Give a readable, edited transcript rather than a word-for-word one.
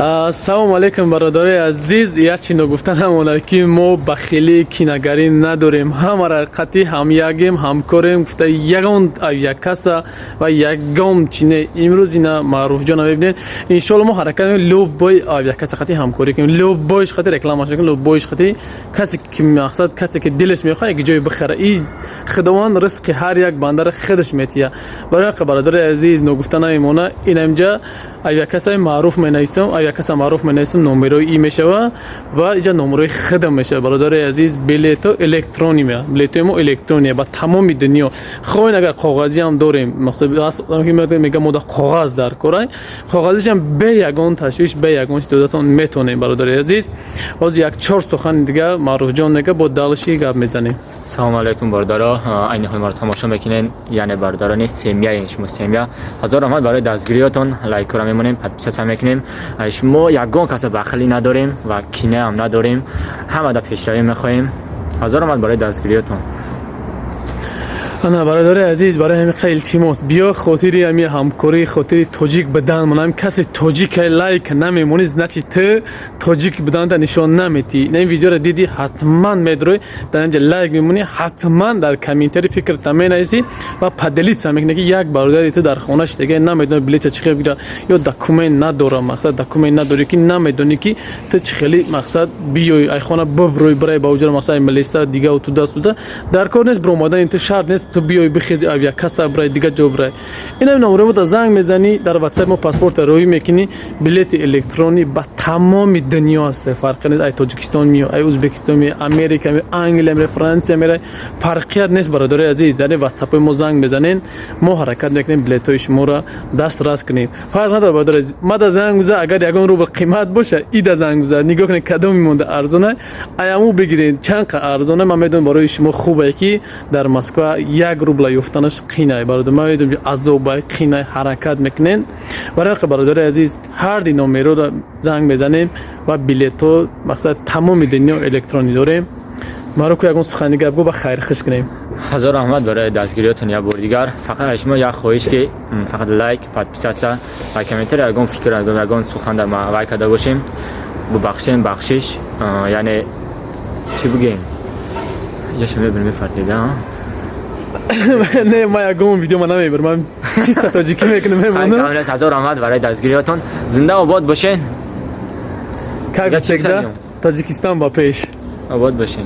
Ассалому алайкум, бародарои азиз. Як чи ногуфта намонад, ки мо бахилӣ, кинагарӣ надорем. Ҳамара қатъи ҳамякем, ҳамкорем. Гуфта, ягон авиакасса ва ягон чине. Имрӯз ина Маъруфҷона мебинед. Иншоалло, мо ҳаракат мекунем, любой авиакасса қатъи ҳамкорӣ кунем, любой ш қатъи реклама кунем, любой ш қатъи. Касе ки, мақсад, касе ки дилаш мехоҳад, як ҷое бихара. И Худованд ризқи ҳар як бандара худаш метия. Барои бародари азиз, ногуфта намемона, инамҷа авиакассаи Маъруф менависам, авиакасса Маъруф менависам, номерои и мешава ва иҷа номерои худам мешава. Бародари азиз, билето электронӣ, билетои мо электрония ба тамоми дунё. Хоҳед, агар коғазиам дорем. Мақсад, мега, мо да коғаз дар корай, коғазишам бе ягон ташвиш, бе ягон чи додатон метонем. Бародари азиз, ҳозир як чор сухани дига Маъруфҷон мега, бо дальше гап мезанем. Салому алайкум, бародаро. Айни ҳол маро тамошо мекунед, яъне бародарони семья и шумо, семья. Ҳазор раҳмат барои дастгириётон. Лайкора мемонем, подписаться мекунем. Шумо ягон каса бахилӣ надорем ва кинаам надорем, ҳамада пешравӣ мехоҳем. Ҳазор раҳмат барои дастгириётон. Ана, бародари азиз, барои ҳамин қа илтимос, биё, хотири ҳами ҳамкорӣ, хотири тоҷик будан монам. Касе тоҷика лайк намемонӣ, значит, ту тоҷик буданта нишон наметӣ. На, ин видеоро дидӣ, ҳатман медрои, дар инҷа лайк мемонӣ, ҳатман дар комментарий фикрта менависӣ ва поделиться мекунӣ, ки як бародари ту дар хона шидаги, намедонӣ билета чӣ хел бигира ё документ надора. Мақсад, документ надорӣ, ки намедонӣ, ки ту чӣ хели, мақсад, биёй, ай хона бибрӯй, бирай ба уҷра, мақсад, милиса дига туда суда дар кор нест. Биромадани ту шарт нест, ту биёй, бихези, авиакасса бирай, дига ҷо бирай. Ина номеро бода занг мезанӣ, дар WhatsApp мо паспорта роҳӣ мекунӣ. Билети электронӣ ба тамоми дунё аст, фарқи нест, ай Тоҷикистон миё, ай Ӯзбекистон миё, Америка миё, Англия мерай, Франсия мерай, фарқият нест. Бародари азиз, дар WhatsApp мо занг мезанен, мо ҳаракат мекунем, билетҳои шуморо дастрас кунем. Фарқ надорад, бародари азиз, мада занг биза. Агар ягон рубл қимат боша, ида занг биза, нигоҳ кунед, кадоми монда арзона, аяму бигиред. Чанд қа арзона, ман медонам, барои шумо хубе, ки дар Москва 1 рубла ёфтанаш қинай. Бародар, ман медонам, азобай, қинай, ҳаракат мекунен. Барои бародари азиз, ҳар ди номероро занг мезанем ва билетҳо, мақсад, тамоми дунё электронӣ дорем. Маро ку ягон сухани гап гӯ, ба хайр хуш кунем. Ҳазор раҳмат барои дастгириётон. Як бори дигар, фақат аз шумо як хоҳиш, ки фақат лайк, подписаться ва комментарий. Ягон фикр, ягон сухан дар вай карда бошем, бубахшем, бахшиш. Яъне чӣ бигӯем, иҷаша мебинем, мефартида. Не, ман ягон видео ма намебарам, ман чисто тоҷикӣ мекунам, мемонам. Ҳазор раҳмат барои дастгириётон, зинда обод бошен. Как всегда, Тоҷикистон ба пеш. Обод бошен.